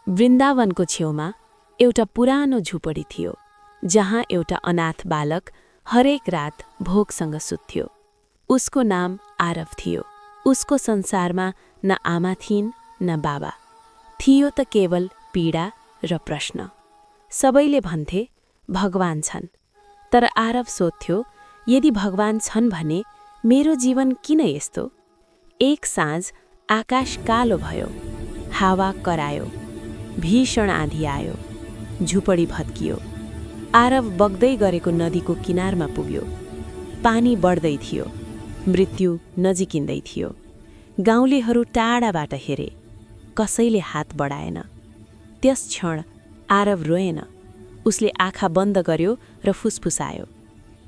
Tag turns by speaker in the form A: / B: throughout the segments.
A: वृन्दावनको छेउमा एउटा पुरानो झुपडी थियो, जहाँ एउटा अनाथ बालक हरेक रात भोकसँग सुत्थ्यो। उसको नाम आरव थियो। उसको संसारमा न आमा थिइन् न बाबा, थियो त केवल पीडा र प्रश्न। सबैले भन्थे भगवान छन्, तर आरव सोध्थ्यो यदि भगवान छन् भने मेरो जीवन किन यस्तो? एक साँझ आकाश कालो भयो, हावा करायो, भीषण आँधी आयो, झुपडी भत्कियो। आरव बग्दै गरेको नदीको किनारमा पुग्यो। पानी बढ्दै थियो, मृत्यु नजिकिँदै थियो। गाउँलेहरू टाढाबाट हेरे, कसैले हात बढाएन। त्यस क्षण आरव रोएन, उसले आँखा बन्द गर्यो र फुसफुसायो,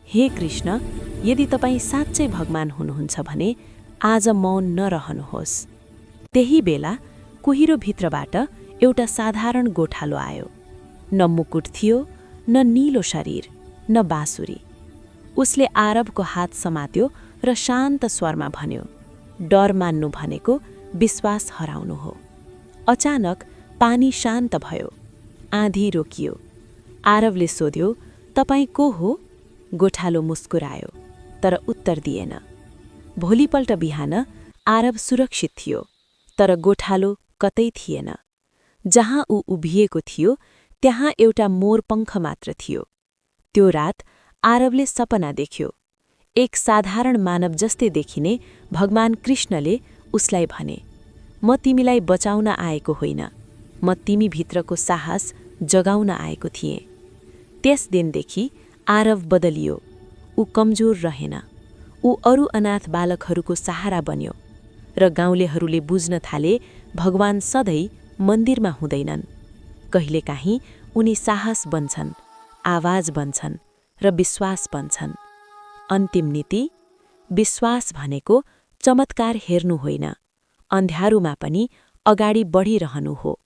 A: हे कृष्ण, यदि तपाईँ साँच्चै भगवान हुनुहुन्छ भने आज मौन नरहनुहोस्। त्यही बेला कुहिरो भित्रबाट एउटा साधारण गोठालो आयो। न मुकुट थियो, न नीलो शरीर, न बाँसुरी। उसले आरवको हात समात्यो र शान्त स्वरमा भन्यो, डर मान्नु भनेको विश्वास हराउनु हो। अचानक पानी शान्त भयो, आँधी रोकियो। आरवले सोध्यो, तपाईँ को हो? गोठालो मुस्कुरायो, तर उत्तर दिएन। भोलिपल्ट बिहान आरव सुरक्षित थियो, तर गोठालो कतै थिएन। जहाँ ऊ उभिएको थियो त्यहाँ एउटा मोरपङ्ख मात्र थियो। त्यो रात आरवले सपना देख्यो। एक साधारण मानव जस्तै देखिने भगवान कृष्णले उसलाई भने, म तिमीलाई बचाउन आएको होइन, म तिमी भित्रको साहस जगाउन आएको थिएँ। त्यस दिनदेखि आरव बदलियो। ऊ कमजोर रहेन, ऊ अरू अनाथ बालकहरूको सहारा बन्यो र गाउँलेहरूले बुझ्न थाले भगवान सधैँ मन्दिरमा हुँदैनन्। कहिलेकाहीँ उनी साहस बन्छन्, आवाज बन्छन् र विश्वास बन्छन्। अन्तिम नीति, विश्वास भनेको चमत्कार हेर्नु होइन, अन्ध्यारोमा पनि अगाडि बढिरहनु हो।